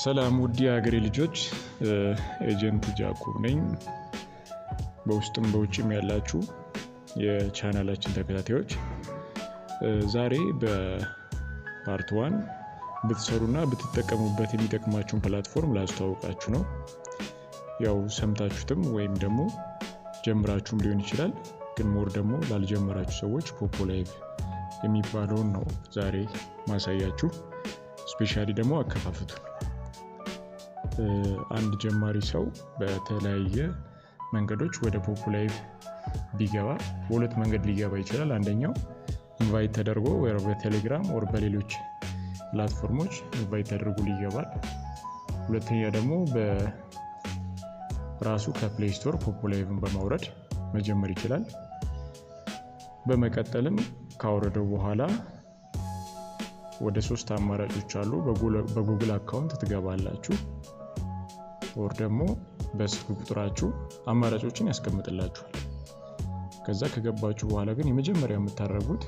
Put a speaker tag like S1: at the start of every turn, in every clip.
S1: ሰላም ውድ የሀገሬ ልጆች፣ Agent ጃኮብ ነኝ። በውስጥም በውጭም ያላችሁ የቻናላችን ተከታታዮች፣ ዛሬ በ part one ብትሰሩና ብትጠቀሙበት የሚጠቅማችሁን platform ላስተዋውቃችሁ ነው። ያው ሰምታችሁትም ወይም ደግሞ ጀምራችሁም ሊሆን ይችላል። ግን more ደግሞ ላልጀመራችሁ ሰዎች Poppo Live የሚባለውን ነው ዛሬ ማሳያችሁ። Specially ደግሞ አከፋፈቱን። አንድ ጀማሪ ሰው በተለያየ መንገዶች ወደ Poppo Live ቢገባ በሁለት መንገድ ሊገባ ይችላል። አንደኛው invite ተደርጎ ወይ በቴሌግራም or በሌሎች platform ኦች invite ተደርጎ ሊገባል። ሁለተኛ ደግሞ በራሱ ከ Play Store Poppo Live ን በማውረድ መጀመር ይችላል። በመቀጠልም ካወረደው በኋላ ወደ ሶስት አማራጮች አሉ። በ Google account ትገባላችሁ፣ or ደግሞ በስልክ ቁጥራችሁ አማራጮችን ያስቀምጥላችኋል። ከዛ ከገባችሁ በኋላ ግን የመጀመሪያ የምታደርጉት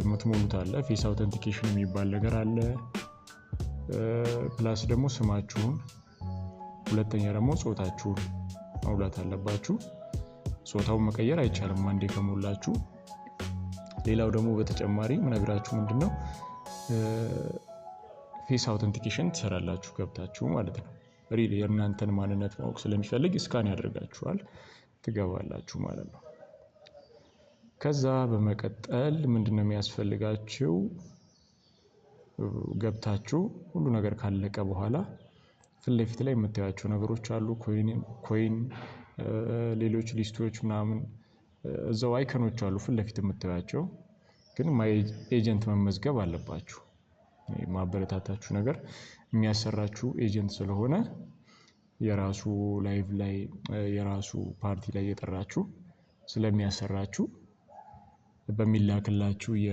S1: የምትሞሉት አለ። Face authentication የሚባል ነገር አለ። Plus ደግሞ ስማችሁን፣ ሁለተኛ ደግሞ ጾታችሁን መሙላት አለባችሁ። ጾታውን መቀየር አይቻልም አንዴ ከሞላችሁ። ሌላው ደግሞ በተጨማሪ ምነግራችሁ ምንድን ነው፣ face authentication ትሰራላችሁ ገብታችሁ ማለት ነው። Real የእናንተን ማንነት ማወቅ ስለሚፈልግ scan ያደርጋችኋል፣ ትገባላችሁ ማለት ነው። ከዛ በመቀጠል ምንድን ነው የሚያስፈልጋችሁ? ገብታችሁ ሁሉ ነገር ካለቀ በኋላ ፊት ለፊት ላይ የምታያቸው ነገሮች አሉ። Coin፣ ሌሎች list ኦች ምናምን እዛው icon ኦች አሉ ፊት ለፊት የምታያቸው። ግን my agent መመዝገብ አለባችሁ። ማበረታታችሁ ነገር የሚያሰራችሁ agent ስለሆነ የራሱ live ላይ፣ የራሱ ፓርቲ ላይ እየጠራችሁ ስለሚያሰራችሁ በሚላክላችሁ የ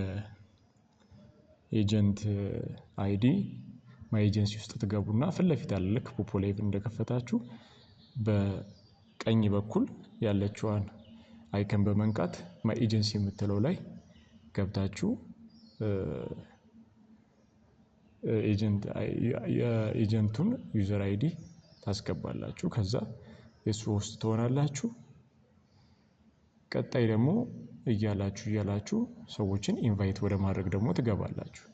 S1: agent ID my agency ውስጥ ትገቡና ፊት ለፊት አለ። ልክ Poppo Live እንደከፈታችሁ በቀኝ በኩል ያለችዋን icon በመንካት my agency የምትለው ላይ ገብታችሁ የ agent ኡን user ID ታስገባላችሁ። ከዛ የእሱ host ትሆናላችሁ። ቀጣይ ደግሞ እያላችሁ እያላችሁ ሰዎችን invite ወደ ማድረግ ደግሞ ትገባላችሁ።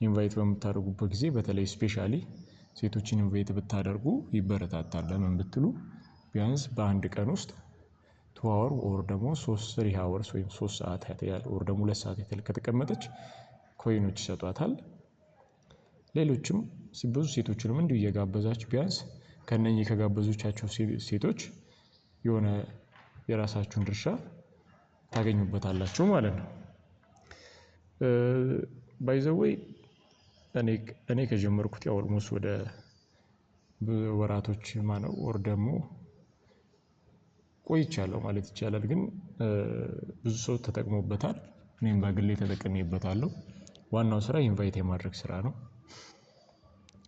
S1: Invite በምታደርጉበት ጊዜ በተለይ specially ሴቶችን invite ብታደርጉ ይበረታታል። ለምን ብትሉ ቢያንስ በአንድ ቀን ውስጥ 2 hour or ደግሞ 3 hours ወይም 3 ሰዓት ያህል or ደግሞ 2 ሰዓት ያህል ከተቀመጠች coin ኦች ይሰጧታል። ሌሎችም ብዙ ሴቶችንም እንዲሁ እየጋበዛችሁ ቢያንስ ከነኚህ ከጋበዞቻቸው ሴቶች የሆነ የራሳችሁን ድርሻ ታገኙበታላችሁ ማለት ነው። By the way እኔ ከጀመርኩት ያው almost ወደ ወራቶች ማነው ወር ደግሞ ቆይቻለሁ ማለት ይቻላል። ግን ብዙ ሰው ተጠቅሞበታል። እኔም በግሌ ተጠቅሜበታለሁ። ዋናው ስራ invite የማድረግ ስራ ነው።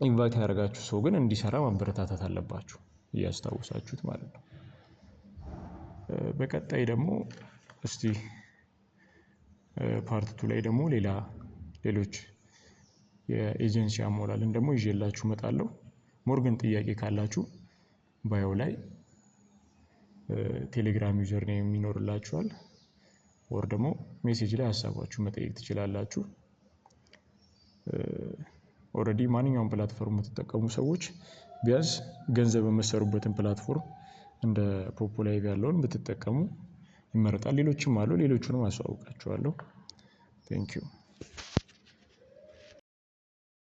S1: Invite ያደረጋችሁ ሰው ግን እንዲሰራ ማበረታታት አለባችሁ፣ እያስታወሳችሁት ማለት ነው። በቀጣይ ደግሞ እስቲ part two ላይ ደግሞ ሌላ ሌሎች የኤጀንሲ አሞላልን ደግሞ ይዤላችሁ እመጣለሁ። More ግን ጥያቄ ካላችሁ bio ላይ ቴሌግራም username ይኖርላችኋል። Or ደግሞ message ላይ ሀሳባችሁ መጠየቅ ትችላላችሁ። Already ማንኛውም platform የምትጠቀሙ ሰዎች ቢያንስ ገንዘብ የምትሰሩበትን platform እንደ Poppo Live ያለውን ብትጠቀሙ ይመረጣል። ሌሎችም አሉ። ሌሎቹንም አስተዋውቃችኋለሁ። Thank you.